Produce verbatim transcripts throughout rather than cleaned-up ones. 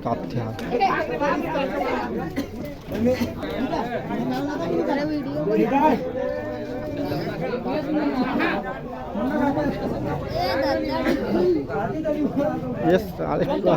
काटथे यार। ये साले का।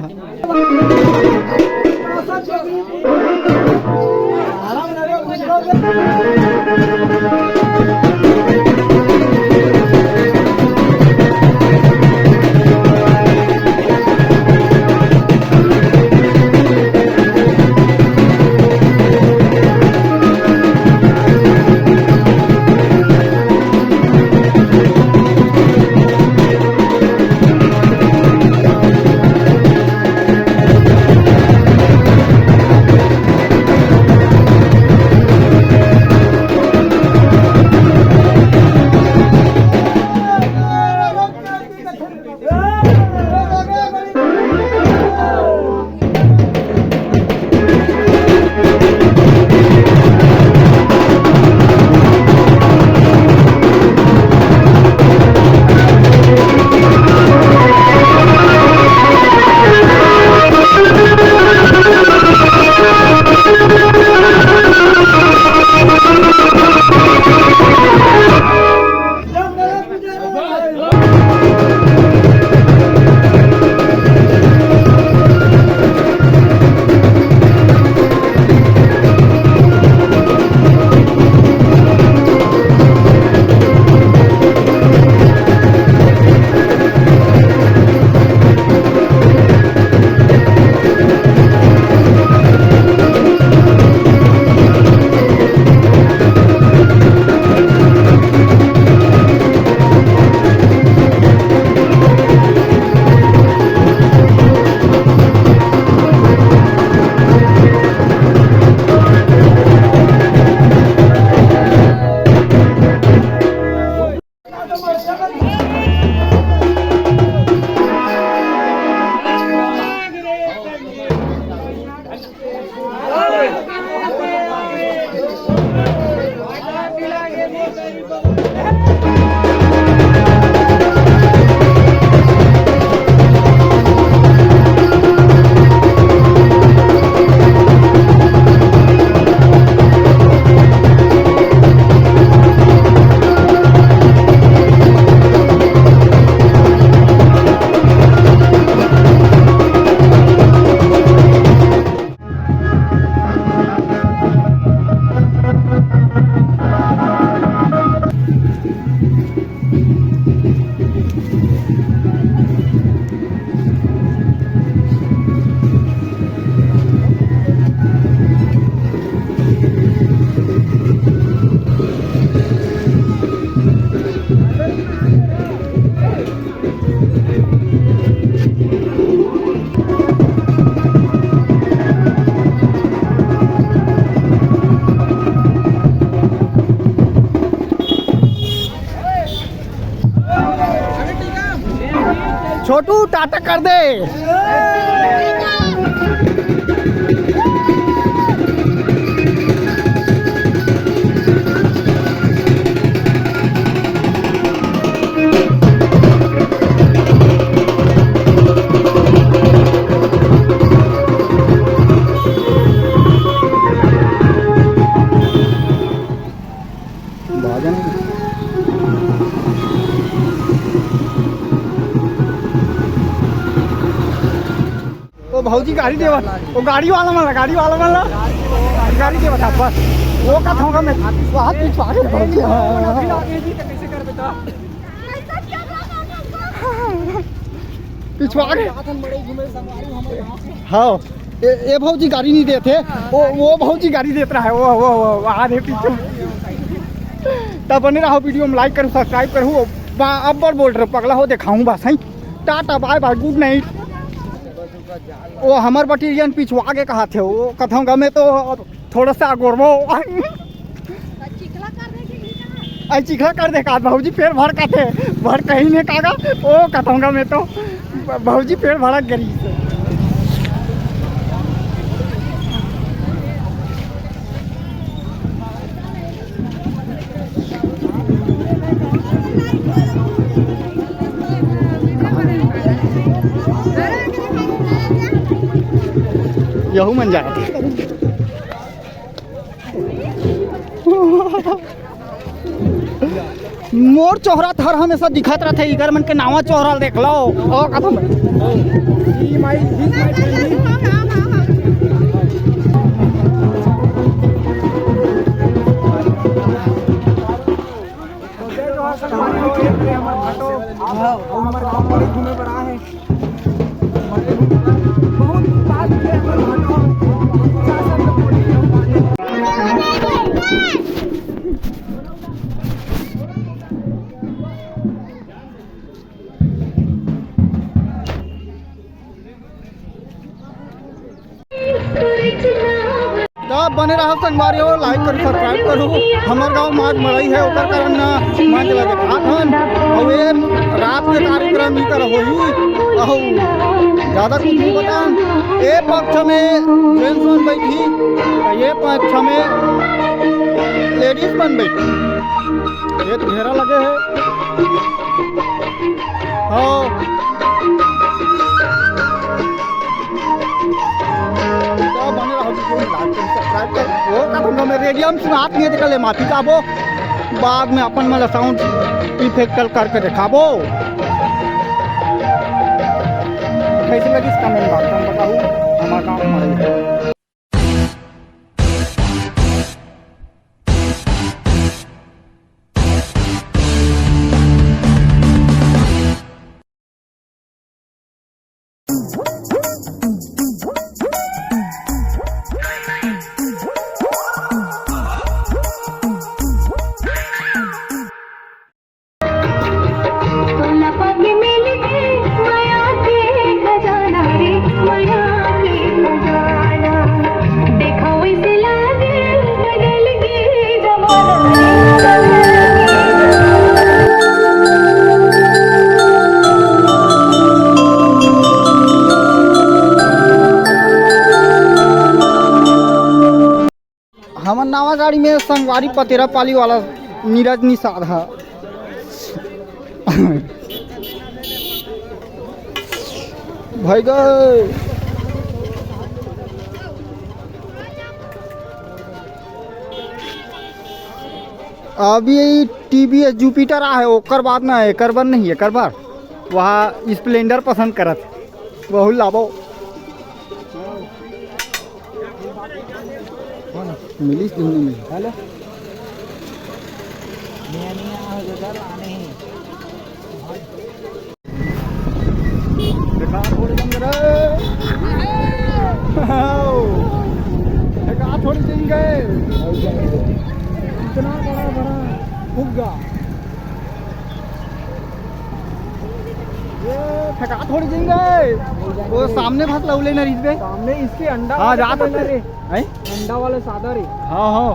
छोटू, टाटा कर दे। भागन। ओ भौजी गाड़ी देवत, ओ गाड़ी वाला मन ला, गाड़ी वाला मन ला गाड़ी देवत हे बस। ओ का थोंगा में वहाँ पीछे आगे भौजी। पिछवा के। हाँ, ए, ए भौजी गाड़ी नहीं देते, वो, वो भौजी गाड़ी देत रहा है, वो, वो, वो, वो, आ रहे पीछे। तब बने रहो, वीडियो में लाइक करू, सब्सक्राइब करू। बा-, अब्बर बोल रहे, पगला हो, देखाऊं बस, हैं? टाटा, बाय बाय, गुड नाइट। वो हमर बटी रियन पिछवा के कहा थे, वो कथों गमे तो थोड़ा सा गोरबो। चिखला कर दे के नहीं कहा। आई चिखला कर दे का भौजी, फेर भड़काथे, भड़ कहीं नहीं कागा, ओ कथों गमे तो भौजी फेर भड़क गई। कहूँ मन जात। मोर चौहरा त हर हमेशा दिखत रथे, इकर मन के नावा चौहरा ल देख लो। और कथम हमर गाँव बड़े घूमे बर आए हे। त बने रहव संगवारी हो, like करू, subscribe करू। हमर गाँव म आज मड़ई हे, ओकर कारण ना मंच ला देखात हन। अउ ए रात के कार्यक्रम इकर होही। अउ ज्यादा कुछ नहीं बतान। ए पक्ष में gents मन बैठी, त ए पक्ष में ladies मन बैठी। ए तो घेरा लगे हे। हाँ। तो बने रहो video में, like कर, subscribe कर। वो का तुम हमें रेडियम सुनात नहीं, तेकर ले माफी चाहबो। बाद में अपन मन ला sound effect करके देखाबो। कैसे लगिस comment box में बताहू, हमार काम हमारे। हमर नवा गाड़ी में संगवारी पतेरा पाली वाला नीरज निषाद हा। भाई गए। अभी टी वी एस Jupiter आ हे, ओकर बाद ना, एकर बर नहीं, एकर बर वहाँ Splendor पसंद करत, वहू लाबो। मिलिस दुनो में। हेलो। नया नया आ गया लाने ही। देखा थोड़ी जम रे। देखा थोड़ी जम गए। इतना बड़ा बड़ा फुग्गा। ये फेंका थोड़ी देंगे। वो सामने भात लौले ना रिश्ते। सामने इसके अंडा हाँ, वाले जा तो सकते। रे। हैं? अंडा वाले सादा रे। हाँ, हाँ।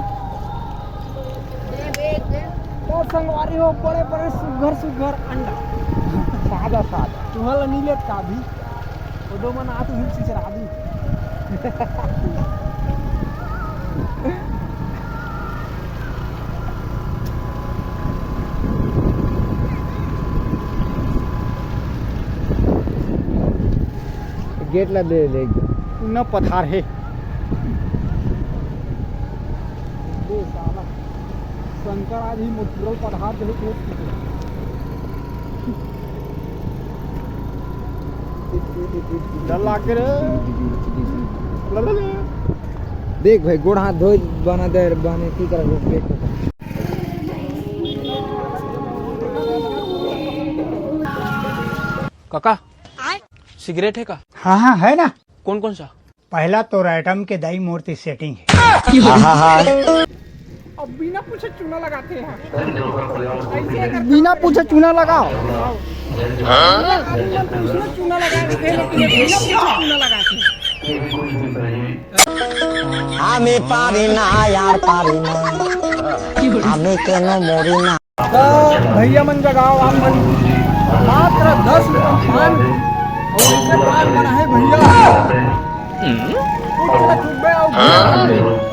तो संगवारी हो, बड़े बड़े सुघर सुघर अंडा। सादा सादा। तुम्हारा नी लेत का भी? वो दो मन आत हिल से चला दी। गेट ला दे दे। न पधार हे। दे साला। शंकर आज ही मोटरल पधार दे तो। डर लाग के रे। ला, ला, ला। देख भाई, गोड़ हाथ धोए बना दे, बने की तरह देख। काका, सिगरेट हे का? हाँ, हाँ, है ना। कौन कौन सा? पहला तो रैटम के दाई मोर ते सेटिंग है। अब बिना पूछे चूना लगाते हैं। ऐसे अगर बिना पूछे चूना लगाओ। बिना पूछे चूना लगाते हैं, लेकिन ये बिना पूछे चूना लगाते हैं। আমি পারি না আর পারি না, আমি কেন মরি না। तो भैया मन जगाओ आप मन, मात्र दस रुपये पान और इसे पान बना है भैया। कुछ ना चुप बे आओ भैया,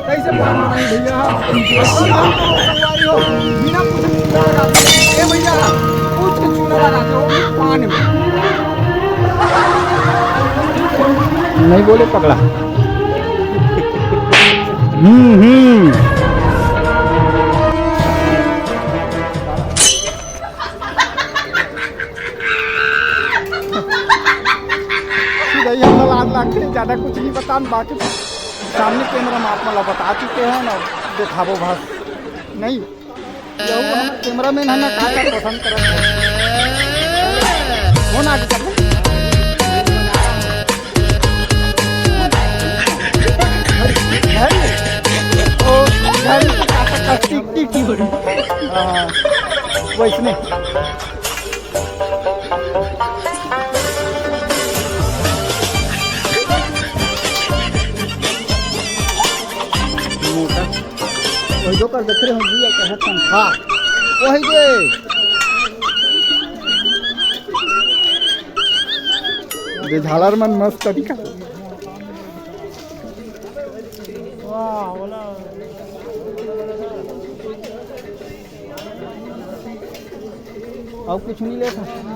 कैसे पान बना है भैया? और हम तो संगवारी हो, बिना कुछ चूना लगाते, ए भैया, कुछ चूना लगाते हो पान में। नहीं बोले पगला। हम्म, हम्म। सीधा ही हमला लाज लागथे, ज्यादा कुछ नहीं बतान, बाकी सामने कैमरा में आप मन ला बता चुके हैं ना, देखाबो बस। नहीं, यहू हमर कैमरामैन है ना, का का पसंद करत है। कौन आगे कर ले? घड़ी। ओ, घड़ी तो का का टिक टिक की बड़ी। हाँ, वैसने। मोटा। वही दो कर देख रहे हो जी, ये कहे तनखा। वही दे। दे झालर मन मस्त तरीका। वाह, बोला। अउ कुछ नहीं लेता।